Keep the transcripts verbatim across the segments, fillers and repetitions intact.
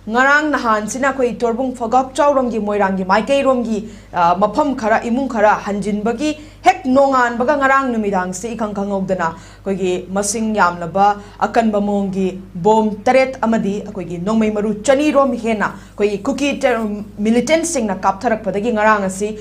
ꯉꯔꯥꯡ ꯅꯍꯥꯟꯁꯤꯅ ꯑꯩꯈꯣꯏ ꯇꯣꯔꯕꯨꯡ ꯐꯒꯥꯛ ꯆꯥꯎꯔꯣꯝꯒꯤ ꯃꯣꯏꯔꯥꯡꯒꯤ ꯃꯥꯏꯀꯩꯔꯣꯝꯒꯤ, ꯑ, ꯃꯐꯝ ꯈꯔ, ꯏꯃꯨꯡ ꯈꯔ ꯍꯟꯖꯤꯟꯕꯒꯤ ꯍꯦꯛ ꯅꯣꯡꯉꯥꯟꯕꯒ ꯉꯔꯥꯡ ꯅꯨꯃꯤꯗꯥꯡꯁꯤ ꯏꯈꯪ ꯈꯪꯍꯧꯗꯅ ꯑꯩꯈꯣꯏꯒꯤ ꯃꯁꯤꯡ ꯌꯥꯝꯂꯕ ꯑꯀꯟꯕ ꯃꯑꯣꯡꯒꯤ ꯕꯣꯝ ꯇꯔꯦꯠ ꯑꯃꯗꯤ ꯑꯩꯈꯣꯏꯒꯤ ꯅꯣꯡꯃꯩ ꯃꯔꯨ ꯆꯅꯤ ꯔꯣꯝ ꯍꯦꯟꯅ ꯑꯩꯈꯣꯏꯒꯤ ꯀꯨꯀꯤ ꯇꯦ-, ꯃꯤꯂꯤꯇꯦꯟꯁꯤꯡꯅ ꯀꯥꯞꯊꯔꯛꯄꯗꯒꯤ ꯉꯔꯥꯡ ꯑꯁꯤ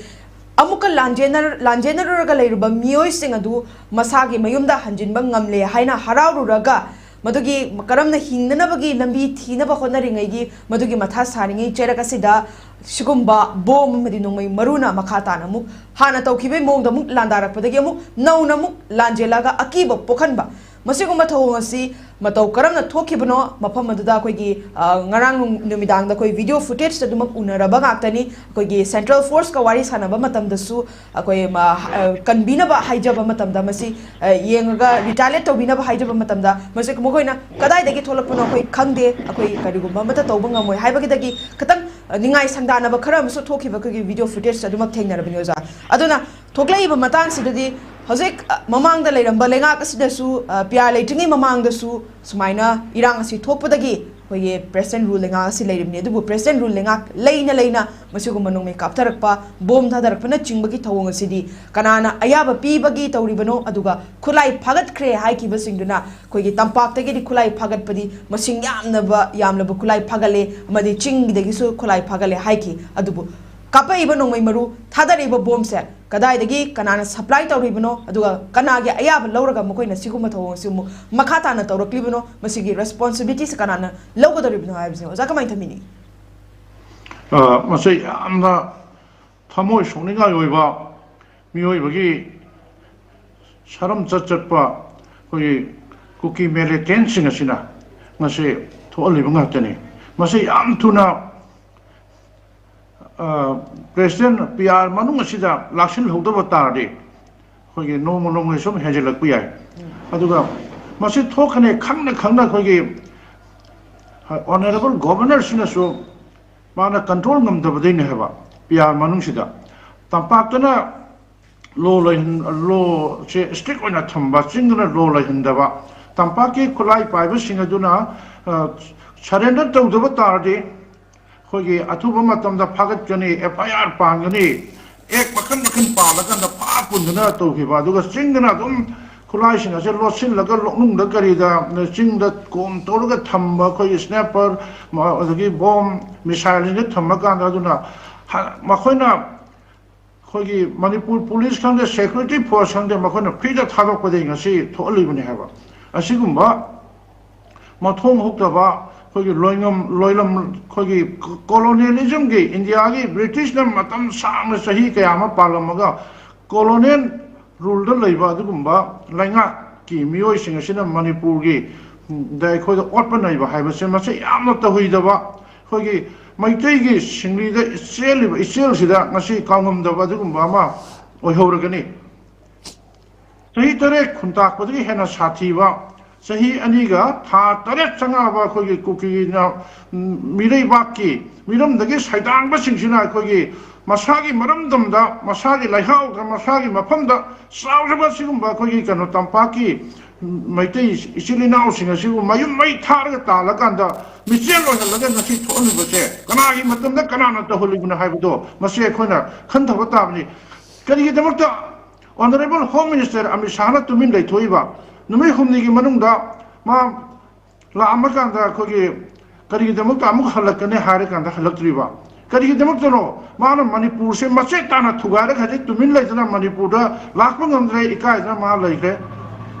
ꯑꯃꯨꯛꯀ ꯂꯥꯟꯖꯦꯟꯅꯔ-, ꯂꯥꯟꯖꯦꯟꯅꯔꯨꯔꯒ ꯂꯩꯔꯨꯕ ꯃꯤꯑꯣꯏꯁꯤꯡ ꯑꯗꯨ ꯃꯁꯥꯒꯤ ꯃꯌꯨꯝꯗ ꯍꯟꯖꯤꯟꯕ ꯉꯝꯂꯦ ꯍꯥꯏꯅ ꯍꯔꯥꯎꯔꯨꯔꯒ, ꯃꯗꯨꯒꯤ ꯀꯔꯝꯅ ꯍꯤꯡꯅꯅꯕꯒꯤ ꯂꯝꯕꯤ ꯊꯤꯅꯕ ꯍꯣꯠꯅꯔꯤꯉꯩꯒꯤ, ꯃꯗꯨꯒꯤ ꯃꯊꯥ ꯁꯥꯔꯤꯉꯩ ꯆꯩꯔꯛ ꯑꯁꯤꯗ ꯁꯤꯒꯨꯝꯕ ꯕꯣꯝ ꯑꯃꯗꯤ ꯅꯣꯡꯃꯩ ꯃꯔꯨꯅ ꯃꯈꯥ ꯇꯥꯅ ꯑꯃꯨꯛ ꯍꯥꯟꯅ ꯇꯧꯈꯤꯕꯒꯤ ꯃꯑꯣꯡꯗ ꯑꯃꯨꯛ ꯂꯥꯟꯗꯥꯔꯛꯄꯗꯒꯤ ꯑꯃꯨꯛ ꯅꯧꯅ ꯑꯃꯨꯛ ꯂꯥꯟꯖꯦꯜꯂꯒ ꯑꯀꯤꯕ ꯄꯣꯛꯍꯟꯕ, ꯃꯁꯤꯒꯨꯝꯕ ꯊꯧꯑꯣꯡ ꯑꯁꯤ ꯃꯇꯧ ꯀꯔꯝꯅ ꯊꯣꯛꯈꯤꯕꯅꯣ, ꯃꯐꯝ ꯑꯗꯨꯗ ꯑꯩꯈꯣꯏꯒꯤ, ꯑ, ꯉꯔꯥꯡ ꯅꯨꯡ-, ꯅꯨꯃꯤꯗꯥꯡꯗ ꯑꯩꯈꯣꯏ ꯚꯤꯗꯤꯑꯣ ꯐꯨꯇꯦꯖ ꯑꯗꯨꯃꯛ ꯎꯅꯔꯕ ꯉꯥꯛꯇꯅꯤ꯫ ꯑꯩꯈꯣꯏꯒꯤ ꯁꯦꯟꯇ꯭ꯔꯦꯜ ꯐꯣꯔꯁꯀ ꯋꯥꯔꯤ ꯁꯥꯟꯅꯕ ꯃꯇꯝꯗꯁꯨ ꯑꯩꯈꯣꯏ ꯃ-, ꯑ, ꯀꯟꯕꯤꯅꯕ ꯍꯥꯏꯖꯕ ꯃꯇꯝꯗ, ꯃꯁꯤ, ꯑ, ꯌꯦꯡꯉꯒ ꯔꯤꯇꯥꯂꯤꯌꯦꯠ ꯇꯧꯕꯤꯅꯕ ꯍꯥꯏꯖꯕ ꯃꯇꯝꯗ, ꯃꯁꯤ ꯃꯈꯣꯏꯅ ꯀꯗꯥꯏꯗꯒꯤ ꯊꯣꯛꯂꯛꯄꯅꯣ ꯑꯩꯈꯣꯏ ꯈꯪꯗꯦ, ꯑꯩꯈꯣꯏ ꯀꯔꯤꯒꯨꯝꯕ ꯑꯃꯠꯇ ꯇꯧꯕ ꯉꯝꯃꯣꯏ ꯍꯥꯏꯕꯒꯤꯗꯒꯤ ꯈꯤꯇꯪ, ꯑ, ꯅꯤꯡꯉꯥꯏ ꯁꯪꯗꯥꯅꯕ ꯈꯔ ꯑꯃꯁꯨ ꯊꯣꯛꯈꯤꯕ ꯑꯩꯈꯣꯏꯒꯤ ꯚꯤꯗꯤꯑꯣ ꯐꯨꯇꯦꯖ ꯑꯗꯨꯃꯛ ꯊꯦꯡꯅꯔꯕꯅꯤ, ꯑꯣꯖꯥ꯫ ꯑꯗꯨꯅ ꯊꯣꯛꯂꯛꯏꯕ ꯃꯇꯥꯡꯁꯤꯗꯗꯤ ꯍꯧꯖꯤꯛ, ꯑ, ꯃꯃꯥꯡꯗ ꯂꯩꯔꯝꯕ ꯂꯩꯉꯥꯛ ꯑꯁꯤꯗꯁꯨ, ꯑ, ꯄꯤ ꯑꯥꯔ ꯂꯩꯇ꯭ꯔꯤꯉꯩ ꯃꯃꯥꯡꯗꯁꯨ ꯁꯨꯃꯥꯏꯅ ꯏꯔꯥꯡ ꯑꯁꯤ ꯊꯣꯛꯄꯗꯒꯤ ꯑꯩꯈꯣꯏꯒꯤ ꯄ꯭ꯔꯦꯁꯤꯗꯦꯟ ꯔꯨꯜ ꯂꯩꯉꯥꯛ ꯑꯁꯤ ꯂꯩꯔꯤꯕꯅꯤ꯫ ꯑꯗꯨꯕꯨ ꯄ꯭ꯔꯦꯁꯤꯗꯦꯟ ꯔꯨꯜ ꯂꯩꯉꯥꯛ ꯂꯩꯅ ꯂꯩꯅ ꯃꯁꯤꯒꯨꯝꯕ ꯅꯣꯡꯃꯩ ꯀꯥꯞꯊꯔꯛꯄ, ꯕꯣꯝ ꯊꯥꯗꯔꯛꯄꯅꯆꯤꯡꯕꯒꯤ ꯊꯧꯑꯣꯡ ꯑꯁꯤꯗꯤ ꯀꯅꯥꯅ ꯑꯌꯥꯕ ꯄꯤꯕꯒꯤ ꯇꯧꯔꯤꯕꯅꯣ? ꯑꯗꯨꯒ ꯈꯨꯠꯂꯥꯏ ꯐꯥꯒꯠꯈ꯭ꯔꯦ ꯍꯥꯏꯈꯤꯕꯁꯤꯡꯗꯨꯅ ꯑꯩꯈꯣꯏꯒꯤ ꯇꯝꯄꯥꯛꯇꯒꯤꯗꯤ ꯈꯨꯠꯂꯥꯏ ꯐꯥꯒꯠꯄꯗꯤ ꯃꯁꯤꯡ ꯌꯥꯝꯅꯕ, ꯌꯥꯝꯂꯕ ꯈꯨꯠꯂꯥꯏ ꯐꯥꯒꯠꯂꯦ ꯑꯃꯗꯤ ꯆꯤꯡꯗꯒꯤꯁꯨ ꯈꯨꯠꯂꯥꯏ ꯐꯥꯒꯠꯂꯦ ꯍꯥꯏꯈꯤ꯫ ꯑꯗꯨꯕꯨ ꯀꯥꯞꯄꯛꯏꯕ ꯅꯣꯡꯃꯩ ꯃꯔꯨ, ꯊꯥꯗꯔꯛꯏꯕ ꯕꯣꯝꯁꯦ ꯀꯗꯥꯏꯗꯒꯤ ꯀꯅꯥꯅ ꯁꯄ꯭ꯂꯥꯏ ꯇꯧꯔꯤꯕꯅꯣ, ꯑꯗꯨꯒ ꯀꯅꯥꯒꯤ ꯑꯌꯥꯕ ꯂꯧꯔꯒ ꯃꯈꯣꯏꯅ ꯁꯤꯒꯨꯝꯕ ꯊꯧꯑꯣꯡ ꯑꯁꯤ ꯑꯃꯨꯛ ꯃꯈꯥ ꯇꯥꯅ ꯇꯧꯔꯛꯂꯤꯕꯅꯣ, ꯃꯁꯤꯒꯤ ꯔꯦꯁꯄꯣꯟꯁꯤꯕꯤꯂꯤꯇꯤꯁꯦ ꯀꯅꯥꯅ ꯂꯧꯒꯗꯧꯔꯤꯕꯅꯣ ꯍꯥꯏꯕꯁꯦ ꯑꯣꯖꯥ ꯀꯃꯥꯏꯅ ꯊꯝꯕꯤꯅꯤꯡꯉꯤ? ꯑ, ꯃꯁꯤ ꯌꯥꯝꯅ ꯊꯃꯣꯏ ꯁꯣꯛꯅꯤꯡꯉꯥꯏ ꯑꯣꯏꯕ, ꯃꯤꯑꯣꯏꯕꯒꯤ ꯁꯔꯝ ꯆꯠ ꯆꯠꯄ ꯑꯩꯈꯣꯏꯒꯤ ꯀꯨꯀꯤ ꯃꯤꯂꯤꯇꯦꯟꯁꯤꯡ ꯑꯁꯤꯅ ꯉꯁꯤ ꯊꯣꯛꯍꯜꯂꯤꯕ ꯉꯥꯛꯇꯅꯤ꯫ ꯃꯁꯤ ꯌꯥꯝ ꯊꯨꯅ, ꯑ, ꯄ꯭ꯔꯦꯁꯤꯗꯦꯟ ꯄꯤ ꯑꯥꯔ ꯃꯅꯨꯡ ꯑꯁꯤꯗ ꯂꯥꯛꯁꯤꯜꯍꯧꯗꯕ ꯇꯥꯔꯗꯤ ꯑꯩꯈꯣꯏꯒꯤ ꯅꯣꯡꯃ ꯅꯣꯡꯃꯒꯤ ꯁꯨꯝ ꯍꯦꯟꯖꯤꯜꯂꯛꯄ ꯌꯥꯏ꯫ ꯑꯗꯨꯒ ꯃꯁꯤ ꯊꯣꯛꯀꯅꯤ ꯈꯪꯅ ꯈꯪꯅ ꯑꯩꯈꯣꯏꯒꯤ ꯑꯣꯅꯔꯦꯕꯜ ꯒꯣꯚꯔꯅꯔꯁꯤꯅꯁꯨ ꯃꯥꯅ ꯀꯟꯇ꯭ꯔꯣꯜ ꯉꯝꯗꯕꯗꯩꯅꯦ ꯍꯥꯏꯕ꯫ ꯄꯤ ꯑꯥꯔ ꯃꯅꯨꯡꯁꯤꯗ ꯇꯝꯄꯥꯛꯇꯅ ꯂꯣ ꯂꯩꯍꯟ-, ꯂꯣꯁꯦ ꯏꯁꯇ꯭ꯔꯤꯛ ꯑꯣꯏꯅ ꯊꯝꯕ, ꯆꯤꯡꯗꯅ ꯂꯣ ꯂꯩꯍꯟꯗꯕ, ꯇꯝꯄꯥꯛꯀꯤ ꯈꯨꯠꯂꯥꯏ ꯄꯥꯏꯕꯁꯤꯡ ꯑꯗꯨꯅ, ꯑ, ꯁꯔꯦꯟꯗꯔ ꯇꯧꯗꯕ ꯇꯥꯔꯗꯤ ꯑꯩꯈꯣꯏꯒꯤ ꯑꯊꯨꯕ ꯃꯇꯝꯗ ꯐꯥꯒꯠꯀꯅꯤ, ꯑꯦꯐ ꯑꯥꯏ ꯑꯥꯔ ꯄꯥꯟꯒꯅꯤ, ꯑꯦꯛ ꯃꯈꯟ ꯃꯈꯟ ꯄꯥꯜꯂꯀꯥꯟꯗ ꯐꯥ ꯄꯨꯟꯗꯅ ꯇꯧꯈꯤꯕ, ꯑꯗꯨꯒ ꯆꯤꯡꯗꯅ ꯑꯗꯨꯝ ꯈꯨꯠꯂꯥꯏꯁꯤꯡ ꯑꯁꯦ ꯂꯣꯠꯁꯤꯜꯂꯒ ꯂꯣꯛꯅꯨꯡꯗ ꯀꯔꯤꯗ ꯆꯤꯡꯗ ꯀꯣꯝ ꯇꯧꯔꯒ ꯊꯝꯕ ꯑꯩꯈꯣꯏꯒꯤ ꯁ꯭ꯅꯥꯏꯄꯔ, ꯑꯗꯒꯤ ꯕꯣꯝ, ꯃꯤꯁꯥꯏꯜꯁꯤꯡꯁꯦ ꯊꯝꯃꯀꯥꯟꯗ ꯑꯗꯨꯅ ꯃꯈꯣꯏꯅ ꯑꯩꯈꯣꯏꯒꯤ ꯃꯅꯤꯄꯨꯔ ꯄꯨꯂꯤꯁ ꯈꯪꯗꯦ, ꯁꯦꯀ꯭ꯌꯨꯔꯤꯇꯤ ꯐꯣꯔꯁ ꯈꯪꯗꯦ, ꯃꯈꯣꯏꯅ ꯐ꯭ꯔꯤꯗ ꯊꯥꯗꯣꯛꯄꯗꯒꯤ ꯉꯁꯤ ꯊꯣꯛꯍꯜꯂꯤꯕꯅꯤ ꯍꯥꯏꯕ꯫ ꯑꯁꯤꯒꯨꯝꯕ ꯃꯊꯣꯡ ꯍꯨꯛꯇꯕ ꯑꯩꯈꯣꯏꯒꯤ ꯂꯣꯏꯉꯝ ꯂꯣꯏꯂꯝ ꯑꯩꯈꯣꯏꯒꯤ ꯀꯣꯂꯣꯅꯤꯌꯦꯂꯤꯖꯝꯒꯤ, ꯏꯟꯗꯤꯌꯥꯒꯤ ꯕ꯭ꯔꯤꯇꯤꯁꯅ ꯃꯇꯝ ꯁꯥꯡꯅ ꯆꯍꯤ ꯀꯌꯥ ꯑꯃ ꯄꯥꯜꯂꯝꯃꯒ ꯀꯣꯂꯣꯅꯤꯌꯦꯜ ꯔꯨꯜꯗ ꯂꯩꯕ ꯑꯗꯨꯒꯨꯝꯕ ꯂꯩꯉꯥꯛꯀꯤ ꯃꯤꯑꯣꯏꯁꯤꯡ ꯑꯁꯤꯅ ꯃꯅꯤꯄꯨꯔꯒꯤ ꯗ ꯑꯩꯈꯣꯏꯗ ꯑꯣꯠꯄ ꯅꯩꯕ ꯍꯥꯏꯕꯁꯦ ꯃꯁꯤ ꯌꯥꯝꯅ ꯇꯧꯍꯩꯗꯕ, ꯑꯩꯈꯣꯏꯒꯤ ꯃꯩꯇꯩꯒꯤ ꯁꯤꯡꯂꯤꯗ ꯆꯦꯜꯂꯤꯕ ꯏꯆꯦꯜꯁꯤꯗ ꯉꯁꯤ ꯀꯥꯎꯉꯝꯗꯕ ꯑꯗꯨꯒꯨꯝꯕ ꯑꯃ ꯑꯣꯏꯍꯧꯔꯒꯅꯤ꯫ ꯆꯍꯤ ꯇꯔꯦꯠ ꯈꯨꯟꯇꯥꯛꯄꯗꯒꯤ ꯍꯦꯟꯅ ꯁꯥꯊꯤꯕ, ꯆꯍꯤ ꯑꯅꯤꯒ ꯊꯥ ꯇꯔꯦꯠ ꯆꯪꯉꯛꯑꯕ ꯑꯩꯈꯣꯏꯒꯤ ꯀꯨꯀꯤꯅ, ꯎꯝ, ꯃꯤꯔꯩꯕꯥꯛꯀꯤ ꯃꯤꯔꯝꯗꯒꯤ ꯁꯩꯗꯥꯡꯕꯁꯤꯡꯁꯤꯅ ꯑꯩꯈꯣꯏꯒꯤ ꯃꯁꯥꯒꯤ ꯃꯔꯝꯗꯝꯗ, ꯃꯁꯥꯒꯤ ꯂꯩꯍꯥꯎꯗ, ꯃꯁꯥꯒꯤ ꯃꯐꯝꯗ ꯆꯥꯎꯔꯕ ꯁꯤꯒꯨꯝꯕ ꯑꯩꯈꯣꯏꯒꯤ ꯀꯩꯅꯣ ꯇꯝꯄꯥꯛꯀꯤ ꯃꯩꯇꯩ ꯏꯆꯤꯜ ꯏꯅꯥꯎꯁꯤꯡ ꯑꯁꯤꯕꯨ ꯃꯌꯨꯝ ꯃꯩ ꯊꯥꯔꯒ ꯇꯥꯜꯂꯀꯥꯟꯗ ꯃꯤꯆꯦꯜ ꯑꯣꯏꯍꯜꯂꯒ ꯉꯁꯤ ꯊꯣꯛꯍꯜꯂꯤꯕꯁꯦ ꯀꯅꯥꯒꯤ ꯃꯇꯝꯗ ꯀꯅꯥꯅ ꯇꯧꯍꯜꯂꯤꯕꯅꯣ ꯍꯥꯏꯕꯗꯣ ꯃꯁꯤ ꯑꯩꯈꯣꯏꯅ ꯈꯟꯊꯕ ꯇꯥꯕꯅꯤ꯫ ꯀꯔꯤꯒꯤꯗꯃꯛꯇ Honourable Home Minister ꯑꯃꯤꯠ ꯁꯥꯍꯅ ꯇꯨꯃꯤꯟ ꯂꯩꯊꯣꯛꯏꯕ? ꯅꯨꯃꯤꯠ ꯍꯨꯝꯅꯤꯒꯤ ꯃꯅꯨꯡꯗ ꯃꯥ ꯂꯥꯛꯑꯝꯃꯀꯥꯟꯗ ꯑꯩꯈꯣꯏꯒꯤ ꯀꯔꯤꯒꯤꯗꯃꯛꯇ ꯑꯃꯨꯛ ꯍꯜꯂꯛꯀꯅꯤ ꯍꯥꯏꯔꯀꯥꯟꯗ ꯍꯜꯂꯛꯇ꯭ꯔꯤꯕ? ꯀꯔꯤꯒꯤꯗꯃꯛꯇꯅꯣ ꯃꯥꯅ ꯃꯅꯤꯄꯨꯔꯁꯦ ꯃꯆꯦꯠ ꯇꯥꯅ ꯊꯨꯒꯥꯏꯔꯒ ꯍꯧꯖꯤꯛ ꯇꯨꯃꯤꯟ ꯂꯩꯗꯅ ꯃꯅꯤꯄꯨꯔꯗ ꯂꯥꯛꯄ ꯉꯝꯗ꯭ꯔꯦ, ꯏꯀꯥꯏꯗꯅ ꯃꯥ ꯂꯩꯈ꯭ꯔꯦ?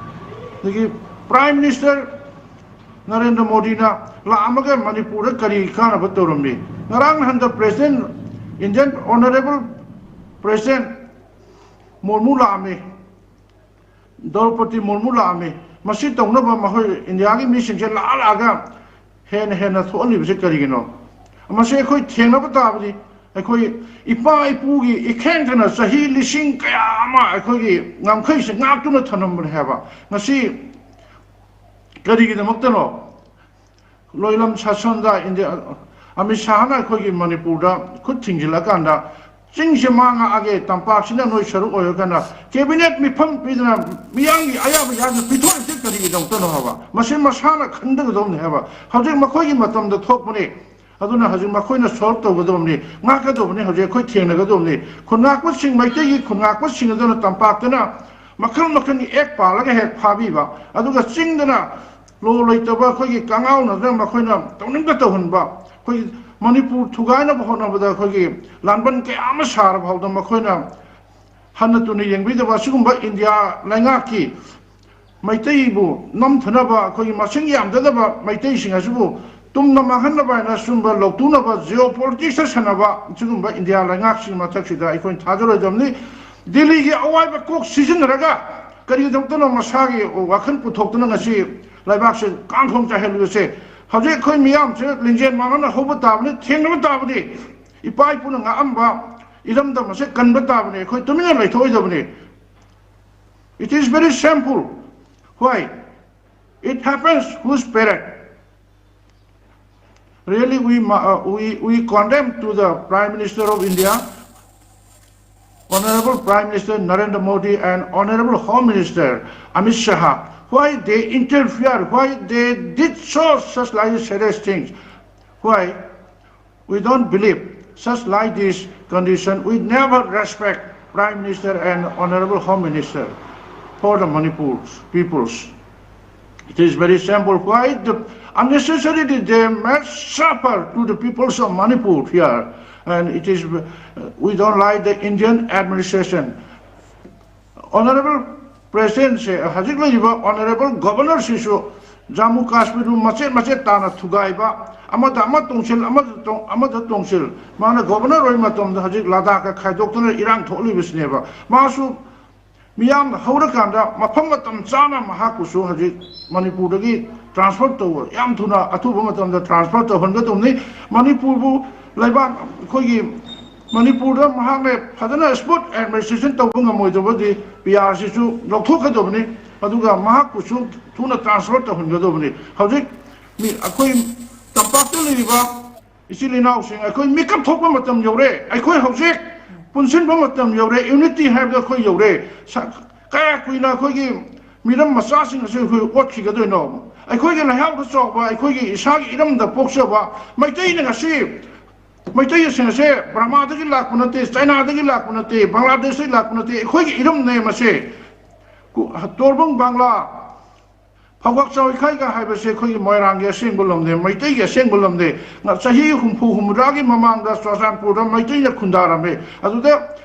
ꯑꯗꯒꯤ Prime Minister ꯅꯔꯦꯟꯗ꯭ꯔ ꯃꯣꯗꯤꯅ ꯂꯥꯛꯑꯝꯃꯒ ꯃꯅꯤꯄꯨꯔꯗ ꯀꯔꯤ ꯀꯥꯟꯅꯕ ꯇꯧꯔꯝꯃꯤ? ꯉꯔꯥꯡ ꯅꯍꯥꯟꯗ President, Indian Honourable President ꯃꯨꯔꯃꯨ ꯂꯥꯛꯑꯝꯃꯤ, ꯗ꯭ꯔꯧꯄꯗꯤ ꯃꯨꯔꯃꯨ ꯂꯥꯛꯑꯝꯃꯤ꯫ ꯃꯁꯤ ꯇꯧꯅꯕ ꯃꯈꯣꯏ ꯏꯟꯗꯤꯌꯥꯒꯤ ꯃꯤꯁꯤꯡꯁꯦ ꯂꯥꯛꯑ ꯂꯥꯛꯑꯒ ꯍꯦꯟꯅ ꯍꯦꯟꯅ ꯊꯣꯛꯍꯜꯂꯤꯕꯁꯦ ꯀꯔꯤꯒꯤꯅꯣ? ꯃꯁꯤ ꯑꯩꯈꯣꯏ ꯊꯦꯡꯅꯕ ꯇꯥꯕꯅꯤ꯫ ꯑꯩꯈꯣꯏ ꯏꯄꯥ ꯏꯄꯨꯒꯤ ꯏꯈꯦꯡꯗꯅ ꯆꯍꯤ ꯂꯤꯁꯤꯡ ꯀꯌꯥ ꯑꯃ ꯑꯩꯈꯣꯏꯒꯤ ꯉꯝꯈꯩꯁꯦ ꯉꯥꯛꯇꯨꯅ ꯊꯝꯂꯝꯕꯅꯦ ꯍꯥꯏꯕ꯫ ꯉꯁꯤ ꯀꯔꯤꯒꯤꯗꯃꯛꯇꯅꯣ? ꯂꯣꯏꯂꯝ ꯁꯥꯁꯟꯗ ꯏꯟꯗꯤꯌꯥ, ꯑꯃꯤꯠ ꯁꯥꯍꯅ ꯑꯩꯈꯣꯏꯒꯤ ꯃꯅꯤꯄꯨꯔꯗ ꯈꯨꯠ ꯊꯤꯡꯖꯤꯜꯂꯀꯥꯟꯗ ꯆꯤꯡꯁꯦ ꯃꯥ ꯉꯥꯛꯑꯒꯦ, ꯇꯝꯄꯥꯛꯁꯤꯅ ꯅꯣꯏ ꯁꯔꯨꯛ ꯑꯣꯏꯔꯒꯅ ꯀꯦꯕꯤꯅꯦꯠ ꯃꯤꯐꯝ ꯄꯤꯗꯅ ꯃꯤꯌꯥꯝꯒꯤ ꯑꯌꯥꯕ ꯌꯥꯝꯅ ꯄꯤꯊꯣꯛꯏꯁꯦ ꯀꯔꯤꯒꯤꯗꯃꯛꯇꯅꯣ ꯍꯥꯏꯕ? ꯃꯁꯤ ꯃꯁꯥꯅ ꯈꯟꯒꯗꯧꯕꯅꯤ ꯍꯥꯏꯕ꯫ ꯍꯧꯖꯤꯛ ꯃꯈꯣꯏꯒꯤ ꯃꯇꯝꯗ ꯊꯣꯛꯄꯅꯤ꯫ ꯑꯗꯨꯅ ꯍꯧꯖꯤꯛ ꯃꯈꯣꯏꯅ ꯁꯣꯜꯕ ꯇꯧꯒꯗꯕꯅꯤ, ꯉꯥꯛꯀꯗꯕꯅꯤ꯫ ꯍꯧꯖꯤꯛ ꯑꯩꯈꯣꯏ ꯊꯦꯡꯅꯒꯗꯕꯅꯤ꯫ ꯈꯨꯟꯉꯥꯛꯄꯁꯤꯡ, ꯃꯩꯇꯩꯒꯤ ꯈꯨꯟꯉꯥꯛꯄꯁꯤꯡ ꯑꯗꯨꯅ ꯇꯝꯄꯥꯛꯇꯅ ꯃꯈꯜ ꯃꯈꯜꯒꯤ ꯑꯦꯛ ꯄꯥꯜꯂꯒ ꯍꯦꯛ ꯐꯥꯕꯤꯕ, ꯑꯗꯨꯒ ꯆꯤꯡꯗꯅ ꯂꯣ ꯂꯩꯇꯕ ꯑꯩꯈꯣꯏꯒꯤ ꯀꯉꯥꯎꯅꯗꯅ ꯃꯈꯣꯏꯅ ꯇꯧꯅꯤꯡꯗ ꯇꯧꯍꯟꯕ, ꯑꯩꯈꯣꯏꯒꯤ ꯃꯅꯤꯄꯨꯔ ꯊꯨꯒꯥꯏꯅꯕ ꯍꯣꯠꯅꯕꯗ ꯑꯩꯈꯣꯏꯒꯤ ꯂꯥꯟꯕꯟ ꯀꯌꯥ ꯑꯃ ꯁꯥꯔ ꯐꯥꯎꯗ ꯃꯈꯣꯏꯅ ꯍꯟꯅ ꯇꯨꯅ ꯌꯦꯡꯕꯤꯗꯕ ꯑꯁꯤꯒꯨꯝꯕ ꯏꯟꯗꯤꯌꯥ ꯂꯩꯉꯥꯛꯀꯤ ꯃꯩꯇꯩꯕꯨ ꯅꯝꯊꯅꯕ, ꯑꯩꯈꯣꯏꯒꯤ ꯃꯁꯤꯡ ꯌꯥꯝꯖꯗꯕ ꯃꯩꯇꯩꯁꯤꯡ ꯑꯁꯤꯕꯨ ꯇꯨꯝꯅ ꯃꯥꯡꯍꯟꯅꯕ ꯍꯥꯏꯅ ꯁꯨꯝꯕ ꯂꯧꯇꯨꯅꯕ ꯖꯤꯑꯣ ꯄꯣꯂꯤꯇꯤꯛꯁꯇ ꯁꯥꯟꯅꯕ ꯁꯤꯒꯨꯝꯕ ꯏꯟꯗꯤꯌꯥ ꯂꯩꯉꯥꯛꯁꯤꯡ ꯃꯊꯛꯁꯤꯗ ꯑꯩꯈꯣꯏꯅ ꯊꯥꯖꯔꯣꯏꯗꯕꯅꯤ꯫ ꯗꯤꯜꯂꯤꯒꯤ ꯑꯋꯥꯏꯕ ꯀꯣꯛ ꯁꯤꯖꯤꯟꯅꯔꯒ ꯀꯔꯤꯒꯤꯗꯃꯛꯇꯅꯣ ꯃꯁꯥꯒꯤ ꯋꯥꯈꯜ ꯄꯨꯊꯣꯛꯇꯨꯅ ꯉꯁꯤ ꯂꯩꯕꯥꯛꯁꯦ ꯀꯥꯡꯈꯣꯡ ꯆꯥꯏꯍꯜꯂꯤꯕꯁꯦ? ꯍꯧꯖꯤꯛ ꯑꯩꯈꯣꯏ ꯃꯤꯌꯥꯝꯁꯦ ꯂꯤꯡꯖꯦꯜ ꯃꯥꯟꯅꯅ ꯍꯧꯕ ꯇꯥꯕꯅꯤ, ꯊꯦꯡꯅꯕ ꯇꯥꯕꯅꯤ꯫ ꯏꯄꯥ ꯏꯄꯨꯅ ꯉꯥꯛꯑꯝꯕ ꯏꯔꯝꯗꯝ ꯑꯁꯦ ꯀꯟꯕ ꯇꯥꯕꯅꯤ꯫ ꯑꯩꯈꯣꯏ ꯇꯨꯃꯤꯟꯅ ꯂꯩꯊꯣꯛꯑꯣꯏꯗꯕꯅꯤ꯫ It is very shameful. Why? It happens whose parent? Really, we, uh, we, we condemn to the Prime Minister of India, Honorable Prime Minister Narendra Modi and Honorable Home Minister Amit Shah, why they interfere, why they did so such like serious things. Why? We don't believe such like this condition. We never respect Prime Minister and Honorable Home Minister for the Manipur peoples. It is very simple. Why the unnecessarily they must suffer to the peoples of Manipur here? And it is, uh, we don't like the Indian administration. Honorable President ꯁꯦ, ꯍꯧꯖꯤꯛ ꯂꯩꯔꯤꯕ Honorable Governor ꯁꯤꯁꯨ ꯖꯝꯃꯨ ꯀꯥꯁꯃꯤꯔꯕꯨ ꯃꯆꯦꯠ ꯃꯆꯦꯠ ꯇꯥꯅ ꯊꯨꯒꯥꯏꯕ, ꯑꯃꯗ ꯑꯃ ꯇꯣꯡꯁꯤꯜ, ꯑꯃꯗ ꯇꯣꯡ-, ꯑꯃꯗ ꯇꯣꯡꯁꯤꯜ꯫ ꯃꯥꯅ Governor ꯑꯣꯏꯕ ꯃꯇꯝꯗ ꯍꯧꯖꯤꯛ ꯂꯗꯥꯈꯀ ꯈꯥꯏꯗꯣꯛꯇꯨꯅ ꯏꯔꯥꯡ ꯊꯣꯛꯂꯤꯕꯁꯤꯅꯦꯕ꯫ ꯃꯥꯁꯨ ꯃꯤꯌꯥꯝꯅ ꯍꯧꯔꯀꯥꯟꯗ ꯃꯐꯝ ꯃꯇꯝ ꯆꯥꯅ ꯃꯍꯥꯛꯄꯨꯁꯨ ꯍꯧꯖꯤꯛ ꯃꯅꯤꯄꯨꯔꯗꯒꯤ transfer ꯇꯧꯕ, ꯌꯥꯝ ꯊꯨꯅ ꯑꯊꯨꯕ ꯃꯇꯝꯗ transfer ꯇꯧꯍꯟꯒꯗꯧꯕꯅꯤ꯫ ꯃꯅꯤꯄꯨꯔꯕꯨ ꯂꯩꯕꯥꯛ, ꯑꯩꯈꯣꯏꯒꯤ ꯃꯅꯤꯄꯨꯔꯗ ꯃꯍꯥꯛꯅ ꯐꯖꯅ smooth administration ꯇꯧꯕ ꯉꯝꯃꯣꯏꯗꯕꯗꯤ P R ꯁꯤꯁꯨ ꯂꯧꯊꯣꯛꯀꯗꯕꯅꯤ, ꯑꯗꯨꯒ ꯃꯍꯥꯛꯄꯨꯁꯨ ꯊꯨꯅ transfer ꯇꯧꯍꯟꯒꯗꯕꯅꯤ꯫ ꯍꯧꯖꯤꯛ ꯃꯤ, ꯑꯩꯈꯣꯏ ꯇꯝꯄꯥꯛꯇ ꯂꯩꯔꯤꯕ ꯏꯆꯤꯜ ꯏꯅꯥꯎꯁꯤꯡ, ꯑꯩꯈꯣꯏ ꯃꯤꯀꯞ ꯊꯣꯛꯄ ꯃꯇꯝ ꯌꯧꯔꯦ꯫ ꯑꯩꯈꯣꯏ ꯍꯧꯖꯤꯛ ꯄꯨꯟꯁꯤꯟꯕ ꯃꯇꯝ ꯌꯧꯔꯦ, ꯌꯨꯅꯤꯇꯤ ꯍꯥꯏꯕꯗ ꯑꯩꯈꯣꯏ ꯌꯧꯔꯦ꯫ ꯀꯌꯥ ꯀꯨꯏꯅ ꯑꯩꯈꯣꯏꯒꯤ ꯃꯤꯔꯝ ꯃꯆꯥꯁꯤꯡ ꯑꯁꯤ ꯑꯩꯈꯣꯏ ꯑꯣꯠꯈꯤꯒꯗꯣꯏꯅꯣ? ꯑꯩꯈꯣꯏꯒꯤ ꯂꯩꯍꯥꯎꯗ ꯆꯥꯎꯕ, ꯑꯩꯈꯣꯏꯒꯤ ꯏꯁꯥꯒꯤ ꯏꯔꯝꯗ ꯄꯣꯛꯆꯕ ꯃꯩꯇꯩꯅ ꯉꯁꯤ, ꯃꯩꯇꯩꯁꯤꯡ ꯑꯁꯦ ꯕ꯭ꯔꯍꯃꯥꯗꯒꯤ ꯂꯥꯛꯄ ꯅꯠꯇꯦ, ꯆꯥꯏꯅꯥꯗꯒꯤ ꯂꯥꯛꯄ ꯅꯠꯇꯦ, ꯕꯪꯒ꯭ꯂꯥꯗꯦꯁꯇꯒꯤ ꯂꯥꯛꯄ ꯅꯠꯇꯦ, ꯑꯩꯈꯣꯏꯒꯤ ꯏꯔꯝꯅꯦ ꯃꯁꯦ꯫ ꯇꯣꯔꯕꯨꯡ ꯕꯪꯒ꯭ꯂꯥ, ꯐꯧꯕꯥꯛ ꯆꯥꯎꯏꯈꯥꯏꯒ ꯍꯥꯏꯕꯁꯦ ꯑꯩꯈꯣꯏꯒꯤ ꯃꯣꯏꯔꯥꯡꯒꯤ ꯑꯁꯦꯡꯕ ꯂꯝꯅꯦ, ꯃꯩꯇꯩꯒꯤ ꯑꯁꯦꯡꯕ ꯂꯝꯅꯦ꯫ ꯆꯍꯤ ꯍꯨꯝꯐꯨ ꯍꯨꯝꯐꯨꯇꯔꯥꯒꯤ ꯃꯃꯥꯡꯗ ꯆꯨꯔꯆꯥꯟꯄꯨꯔꯗ ꯃꯩꯇꯩꯅ ꯈꯨꯟꯗꯥꯔꯝꯃꯦ꯫ ꯑꯗꯨꯗ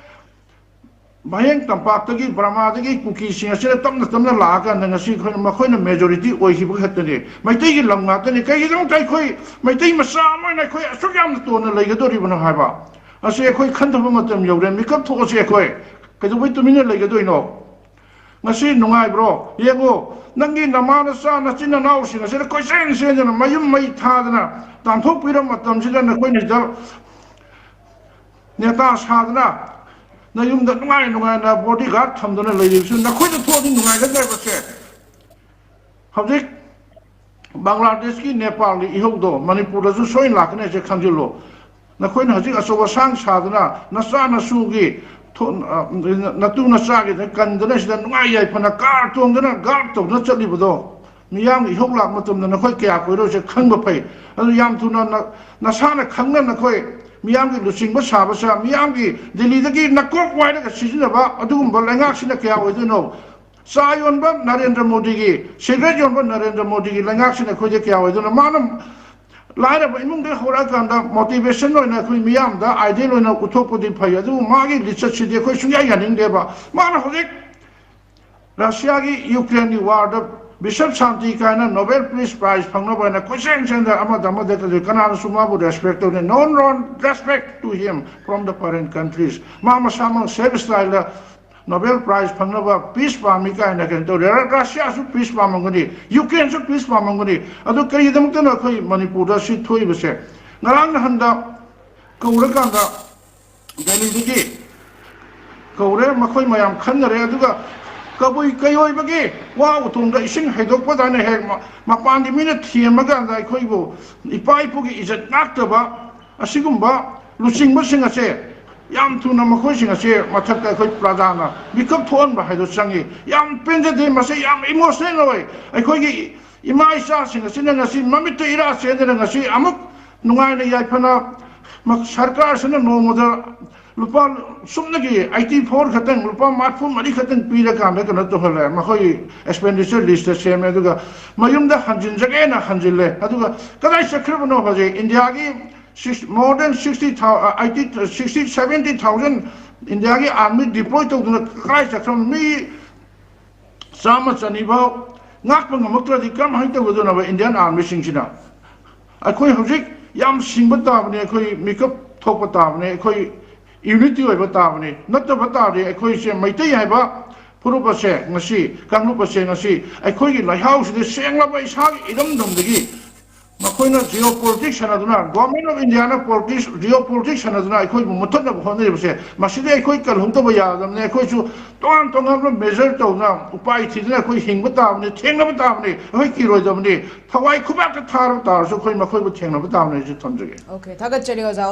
ꯚꯌꯦꯡ ꯇꯝꯄꯥꯛꯇꯒꯤ, ꯕꯔꯃꯥꯗꯒꯤ ꯀꯨꯀꯤꯁꯤꯡ ꯑꯁꯤꯅ ꯇꯞꯅ ꯇꯞꯅ ꯂꯥꯛꯑꯀꯥꯟꯗ ꯉꯁꯤ ꯑꯩꯈꯣꯏꯅ, ꯃꯈꯣꯏꯅ ꯃꯦꯖꯣꯔꯤꯇꯤ ꯑꯣꯏꯈꯤꯕ ꯈꯛꯇꯅꯤ꯫ ꯃꯩꯇꯩꯒꯤ ꯂꯝ ꯉꯥꯛꯇꯅꯤ꯫ ꯀꯩꯒꯤꯗꯃꯛꯇ ꯑꯩꯈꯣꯏ ꯃꯩꯇꯩ ꯃꯆꯥ ꯑꯃ ꯑꯣꯏꯅ ꯑꯩꯈꯣꯏ ꯑꯁꯨꯛ ꯌꯥꯝꯅ ꯇꯣꯟꯅ ꯂꯩꯒꯗꯧꯔꯤꯕꯅꯣ ꯍꯥꯏꯕ ꯑꯁꯤ ꯑꯩꯈꯣꯏ ꯈꯟꯊꯕ ꯃꯇꯝ ꯌꯧꯔꯦ꯫ ꯃꯤꯀꯞ ꯊꯣꯛꯑꯁꯤ꯫ ꯑꯩꯈꯣꯏ ꯀꯩꯗꯧꯕꯩ ꯇꯨꯃꯤꯟꯅ ꯂꯩꯒꯗꯣꯏꯅꯣ? ꯉꯁꯤ ꯅꯨꯡꯉꯥꯏꯕ꯭ꯔꯣ? ꯌꯦꯡꯉꯨ, ꯅꯪꯒꯤ ꯅꯃꯥ ꯅꯆꯥ ꯅꯆꯤꯟ ꯅꯅꯥꯎꯁꯤꯡ ꯑꯁꯤꯗ ꯀꯣꯏꯆꯦꯟ ꯆꯦꯟꯗꯅ ꯃꯌꯨꯝ ꯃꯩ ꯊꯥꯗꯅ ꯇꯥꯟꯊꯣꯛꯄꯤꯔꯕ ꯃꯇꯝꯁꯤꯗ ꯅꯈꯣꯏꯅ ꯁꯤꯗ ꯅꯦꯇꯥ ꯁꯥꯗꯅ ꯅꯌꯨꯝꯗ ꯅꯨꯡꯉꯥꯏ ꯅꯨꯡꯉꯥꯏꯅ ꯕꯣꯗꯤ ꯒꯥꯔꯗ ꯊꯝꯗꯨꯅ ꯂꯩꯔꯤꯕꯁꯨ ꯅꯈꯣꯏꯗ ꯊꯣꯛꯑꯗꯤ ꯅꯨꯡꯉꯥꯏꯒꯗ꯭ꯔꯕꯁꯦ? ꯍꯧꯖꯤꯛ ꯕꯪꯒ꯭ꯂꯥꯗꯦꯁꯀꯤ, ꯅꯦꯄꯥꯜꯒꯤ ꯏꯍꯧꯗꯣ ꯃꯅꯤꯄꯨꯔꯗꯁꯨ ꯁꯣꯏꯅ ꯂꯥꯛꯀꯅꯤ ꯍꯥꯏꯁꯦ ꯈꯪꯖꯤꯜꯂꯣ꯫ ꯅꯈꯣꯏꯅ ꯍꯧꯖꯤꯛ ꯑꯆꯧ ꯑꯁꯥꯡ ꯁꯥꯗꯅ ꯅꯆꯥ ꯅꯁꯨꯒꯤ ꯊꯣ-, ꯑ, ꯅꯇꯨ ꯅꯆꯥꯒꯤꯗ ꯀꯟꯗꯅ ꯁꯤꯗ ꯅꯨꯡꯉꯥꯏ ꯌꯥꯏꯐꯅ ꯀꯥꯔ ꯇꯣꯡꯗꯅ ꯒꯥꯔꯗ ꯇꯧꯗꯅ ꯆꯠꯂꯤꯕꯗꯣ ꯃꯤꯌꯥꯝꯒꯤ ꯏꯍꯧ ꯂꯥꯛꯄ ꯃꯇꯝꯗ ꯅꯈꯣꯏ ꯀꯌꯥ ꯀꯣꯏꯔꯣꯏꯁꯦ ꯈꯪꯕ ꯐꯩ꯫ ꯑꯗꯨ ꯌꯥꯝ ꯊꯨꯅ ꯅ-, ꯅꯁꯥꯅ ꯈꯪꯅ ꯅꯈꯣꯏ ꯃꯤꯌꯥꯝꯒꯤ ꯂꯨꯆꯤꯡꯕ ꯁꯥꯕꯁꯦ, ꯃꯤꯌꯥꯝꯒꯤ ꯗꯤꯜꯂꯤꯗꯒꯤ ꯅꯀꯣꯛ ꯋꯥꯏꯔꯒ ꯁꯤꯖꯤꯟꯅꯕ ꯑꯗꯨꯒꯨꯝꯕ ꯂꯩꯉꯥꯛꯁꯤꯅ ꯀꯌꯥ ꯑꯣꯏꯗꯣꯏꯅꯣ? ꯆꯥ ꯌꯣꯟꯕ ꯅꯔꯦꯟꯗ꯭ꯔ ꯃꯣꯗꯤꯒꯤ, ꯁꯤꯒꯔꯦꯠ ꯌꯣꯟꯕ ꯅꯔꯦꯟꯗ꯭ꯔ ꯃꯣꯗꯤꯒꯤ ꯂꯩꯉꯥꯛꯁꯤꯅ ꯑꯩꯈꯣꯏꯗ ꯀꯌꯥ ꯑꯣꯏꯗꯣꯏꯅꯣ? ꯃꯥꯅ ꯂꯥꯏꯔꯕ ꯏꯃꯨꯡꯗꯒꯤ ꯍꯧꯔꯛꯑꯀꯥꯟꯗ ꯃꯣꯇꯤꯚꯦꯁꯟ ꯑꯣꯏꯅ ꯑꯩꯈꯣꯏ ꯃꯤꯌꯥꯝꯗ ꯑꯥꯏꯗꯤꯌꯦꯜ ꯑꯣꯏꯅ ꯎꯠꯊꯣꯛꯄꯗꯤ ꯐꯩ, ꯑꯗꯨꯕꯨ ꯃꯥꯒꯤ ꯂꯤꯆꯠꯁꯤꯗꯤ ꯑꯩꯈꯣꯏ ꯁꯨꯡꯌꯥ ꯌꯥꯅꯤꯡꯗꯦꯕ꯫ ꯃꯥꯅ ꯍꯧꯖꯤꯛ ꯔꯁꯤꯌꯥꯒꯤ ꯌꯨꯀ꯭ꯔꯦꯟꯒꯤ ꯋꯥꯔꯗ ꯕꯤꯁꯞ ꯁꯥꯟꯇꯤ ꯀꯥꯏꯅ ꯅꯣꯕꯦꯜ ꯄꯤꯁ ꯄ꯭ꯔꯥꯏꯖ ꯐꯪꯅꯕ ꯍꯥꯏꯅ ꯀꯣꯏꯆꯦꯟ ꯆꯦꯟꯗ ꯑꯃꯗ ꯑꯃꯗ ꯀꯩꯗꯧꯏ? ꯀꯅꯥꯅꯁꯨ ꯃꯥꯕꯨ ꯔꯦꯁꯄꯦꯛ ꯇꯧꯗꯦ꯫ No one respect to him from the foreign countries. ꯃꯥ ꯃꯁꯥꯃꯛ ꯁꯦꯜꯐ ꯁ꯭ꯇꯥꯏꯜꯗ ꯅꯣꯕꯦꯜ ꯄ꯭ꯔꯥꯏꯖ ꯐꯪꯅꯕ ꯄꯤꯁ ꯄꯥꯝꯃꯤ ꯀꯥꯏꯅ ꯀꯩꯅꯣ ꯇꯧꯔꯦ꯫ ꯔ-, ꯔꯁꯤꯌꯥꯁꯨ ꯄꯤꯁ ꯄꯥꯝꯃꯝꯒꯅꯤ, ꯌꯨꯀ꯭ꯔꯦꯟꯁꯨ ꯄꯤꯁ ꯄꯥꯝꯃꯝꯒꯅꯤ꯫ ꯑꯗꯨ ꯀꯔꯤꯒꯤꯗꯃꯛꯇꯅꯣ ꯑꯩꯈꯣꯏ ꯃꯅꯤꯄꯨꯔꯗ ꯁꯤ ꯊꯣꯛꯏꯕꯁꯦ? ꯉꯔꯥꯡ ꯅꯍꯥꯟꯗ ꯀꯧꯔꯀꯥꯟꯗ ꯗꯦꯜꯂꯤꯗꯒꯤ ꯀꯧꯔꯦ, ꯃꯈꯣꯏ ꯃꯌꯥꯝ ꯈꯟꯅꯔꯦ꯫ ꯑꯗꯨꯒ ꯀꯕꯨꯏ ꯀꯩꯑꯣꯏꯕꯒꯤ ꯋꯥ ꯎꯇꯣꯡꯗ ꯏꯁꯤꯡ ꯍꯩꯗꯣꯛꯄꯗꯥꯏꯅ ꯍꯦꯛ ꯃ-, ꯃꯄꯥꯟꯒꯤ ꯃꯤꯅ ꯊꯦꯝꯃꯀꯥꯟꯗ ꯑꯩꯈꯣꯏꯕꯨ ꯏꯄꯥ ꯏꯄꯨꯒꯤ ꯏꯖꯠ ꯉꯥꯛꯇꯕ ꯑꯁꯤꯒꯨꯝꯕ ꯂꯨꯆꯤꯡꯕꯁꯤꯡ ꯑꯁꯦ ꯌꯥꯝ ꯊꯨꯅ ꯃꯈꯣꯏꯁꯤꯡ ꯑꯁꯤ ꯃꯊꯛꯇ ꯑꯩꯈꯣꯏ ꯄ꯭ꯔꯖꯥꯅ ꯃꯤꯀꯞ ꯊꯣꯛꯍꯟꯕ ꯍꯥꯏꯗꯨ ꯆꯪꯏ꯫ ꯌꯥꯝ ꯄꯦꯟꯖꯗꯦ, ꯃꯁꯤ ꯌꯥꯝ ꯏꯃꯣꯁꯅꯦꯜ ꯑꯣꯏ꯫ ꯑꯩꯈꯣꯏꯒꯤ ꯏꯃꯥ ꯏꯆꯥꯁꯤꯡ ꯑꯁꯤꯅ ꯉꯁꯤ ꯃꯃꯤꯠꯇ ꯏꯔꯥ ꯆꯦꯟꯗꯅ ꯉꯁꯤ ꯑꯃꯨꯛ ꯅꯨꯡꯉꯥꯏꯅ ꯌꯥꯏꯐꯅ ꯁꯔꯀꯥꯔꯁꯤꯅ ꯅꯣꯡꯃꯗ ꯂꯨꯄꯥ ꯁꯨꯞꯅꯒꯤ ꯑꯩꯠꯇꯤ ꯐꯣꯔ ꯈꯛꯇꯪ, ꯂꯨꯄꯥ ꯃꯔꯤꯐꯨ ꯃꯔꯤ ꯈꯛꯇꯪ ꯄꯤꯔꯀꯥꯟꯗ ꯀꯩꯅꯣ ꯇꯧꯍꯜꯂꯦ꯫ ꯃꯈꯣꯏ ꯑꯦꯛꯁꯄꯦꯟꯗꯤꯆꯔ ꯂꯤꯁꯇ ꯁꯦꯝꯃꯦ, ꯑꯗꯨꯒ ꯃꯌꯨꯝꯗ ꯍꯟꯖꯤꯟꯖꯒꯦꯅ ꯍꯟꯖꯤꯜꯂꯦ꯫ ꯑꯗꯨꯒ ꯀꯗꯥꯏ ꯆꯠꯈ꯭ꯔꯕꯅꯣ ꯍꯧꯖꯤꯛ ꯏꯟꯗꯤꯌꯥꯒꯤ more than sixty thousand, eighty, sixty, seventy thousand ꯏꯟꯗꯤꯌꯥꯒꯤ ꯑꯥꯔꯃꯤ ꯗꯤꯄ꯭ꯂꯣꯏ ꯇꯧꯗꯨꯅ ꯀꯗꯥꯏ ꯆꯠꯈ꯭ꯔꯕꯅꯣ? ꯃꯤ ꯆꯥꯝꯃ ꯆꯅꯤ ꯐꯥꯎ ꯉꯥꯛꯄ ꯉꯝꯃꯛꯇ꯭ꯔꯗꯤ ꯀꯔꯝꯍꯥꯏꯅ ꯇꯧꯒꯗꯣꯏꯅꯣꯕ ꯏꯟꯗꯤꯌꯥꯟ ꯑꯥꯔꯃꯤꯁꯤꯡꯁꯤꯅ? ꯑꯩꯈꯣꯏ ꯍꯧꯖꯤꯛ ꯌꯥꯝ ꯁꯤꯡꯕ ꯇꯥꯕꯅꯤ, ꯑꯩꯈꯣꯏ ꯃꯤꯀꯞ ꯊꯣꯛꯄ ꯇꯥꯕꯅꯤ, ꯑꯩꯈꯣꯏ ꯌꯨꯅꯤꯇꯤ ꯑꯣꯏꯕ ꯇꯥꯕꯅꯤ꯫ ꯅꯠꯇꯕ ꯇꯥꯔꯗꯤ ꯑꯩꯈꯣꯏꯁꯦ ꯃꯩꯇꯩ ꯍꯥꯏꯕ ꯐꯨꯔꯨꯞ ꯑꯁꯦ ꯉꯁꯤ, ꯀꯥꯡꯂꯨꯞ ꯑꯁꯦ ꯉꯁꯤ ꯑꯩꯈꯣꯏꯒꯤ ꯂꯩꯍꯥꯎꯁꯤꯗ ꯁꯦꯡꯂꯕ ꯏꯁꯥꯒꯤ ꯏꯔꯝꯗꯝꯗꯒꯤ ꯃꯈꯣꯏꯅ ꯖꯤꯑꯣ ꯄꯣꯂꯤꯇꯤꯛꯁ ꯁꯥꯟꯅꯗꯨꯅ, government of Indian politics, Jio politics ꯁꯥꯟꯅꯗꯨꯅ ꯑꯩꯈꯣꯏꯕꯨ ꯃꯨꯠꯊꯠꯅꯕ ꯍꯣꯠꯅꯔꯤꯕꯁꯦ, ꯃꯁꯤꯗꯤ ꯑꯩꯈꯣꯏ ꯀꯜꯍꯧꯗꯕ ꯌꯥꯗꯕꯅꯤ꯫ ꯑꯩꯈꯣꯏꯁꯨ ꯇꯣꯉꯥꯟ ꯇꯣꯉꯥꯟꯕ ꯃꯦꯖꯔ ꯇꯧꯗꯨꯅ, ꯎꯄꯥꯏ ꯊꯤꯗꯨꯅ ꯑꯩꯈꯣꯏ ꯍꯤꯡꯕ ꯇꯥꯕꯅꯤ, ꯊꯦꯡꯅꯕ ꯇꯥꯕꯅꯤ꯫ ꯑꯩꯈꯣꯏ ꯀꯤꯔꯣꯏꯗꯕꯅꯤ꯫ ꯊꯋꯥꯏ ꯈꯨꯕꯥꯛꯇ ꯊꯥꯔꯕ ꯇꯥꯔꯁꯨ ꯑꯩꯈꯣꯏ ꯃꯈꯣꯏꯕꯨ ꯊꯦꯡꯅꯕ ꯇꯥꯕꯅꯤ ꯍꯥꯏꯁꯤ ꯊꯝꯖꯒꯦ꯫ ꯑꯣꯀꯦ, ꯊꯥꯒꯠꯆꯔꯤ ꯑꯣꯖꯥ꯫